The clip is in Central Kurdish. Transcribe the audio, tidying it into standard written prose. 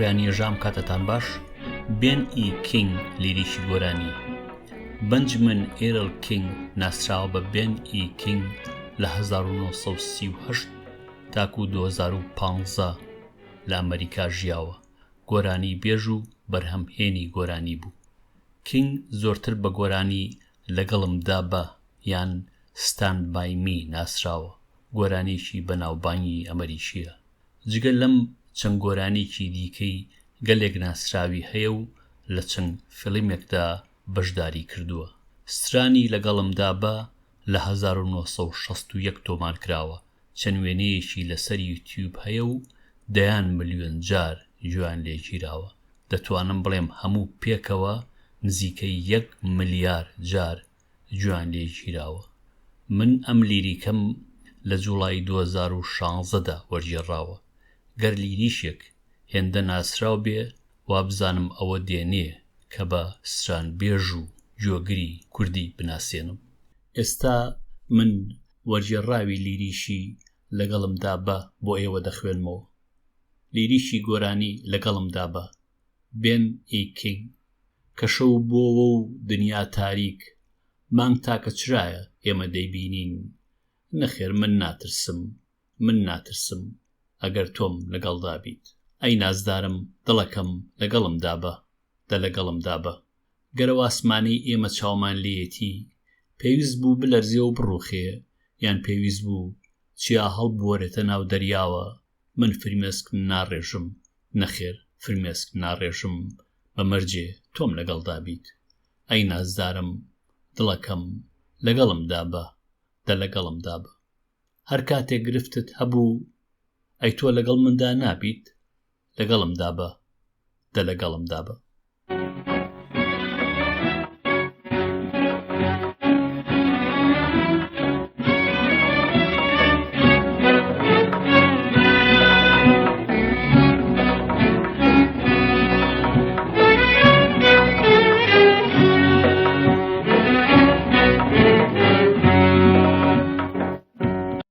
هاورێیانی هێژا ئەم کاتەتان باش بێن ئی کینگ لیریکی گۆرانی بنجمن ئێرل کینگ ناسراوە بە بێن ئی کینگ لە 1938 تاکو 2015 لە ئەمریکا ژیاوە گۆرانی بێژ و بەرهەمهێنی گۆرانی بوو کینگ زۆرتر بە گۆرانی لەگەڵمدا بە یان Stand By Me ناسراوە، گۆرانییەکی بەناوبانگی ئەمەریکییە. جگە لەم چەند گۆرانییەکی دیکەی گەلێک ناسراوی هەیە و لە چەند فیڵیمێکدا بەشداری کردووە. سترانی لەگەڵمدا بە لە 1961 تۆمارکراوە، چەند وێنەیەکی لەسەر یوتیوب هەیە و دەیان ملیۆن جار گوێیان لێ گیراوە، دەتوانم بڵێم هەموو پێکەوە نزیکەی یەک ملیار جار گوێیان لێ گیراوە. من ئەم لیریکەم لە جوڵای 2016 دا وەرگێڕاوە. گەر لیریکێک هێندە ناسراو بێ وابزانم ئەوە دێنێ کە بە سترانبێژ و گوێگری کوردی بناسێنم. ئێستا من وەرگێڕاوی لیریکی لەگەڵمدا بە بۆ ئێوە دەخوێنمەوە. لیریکی گۆرانی لەگەڵمدا بە، بێن ئی کینگ. کە شەو بۆوە و دنیا تاریک، مانگ تاکە چرایە ئێمە دەیبینین، نەخێر من ناترسم، من ناترسم، ئەگەر تۆم لەگەڵدا بیت. ئەی نازدارم دڵەکەم لەگەڵمدا بە، دە لەگەڵمدا بە. گەر ئەو ئاسمانەی ئێمە چاومان لێیەتی پێویست بوو بلەرزێ و بڕوخێ، یان پێویست بوو چیا هەڵبوەرێتە ناو دەریاوە، من فرمێسک ناڕێژم، نەخێر فرمێسک ناڕێژم بە مەرجێ تۆم لەگەڵدا بیت. ئەی نازدارم دڵەکەم لەگەڵمدا بە، دە لەگەڵمدا بە. هەر کاتێک گرفتت هەبوو ئەی تۆ لەگەڵ مندا نابیت؟ لەگەڵمدا بە، دە لەگەڵمدا بە.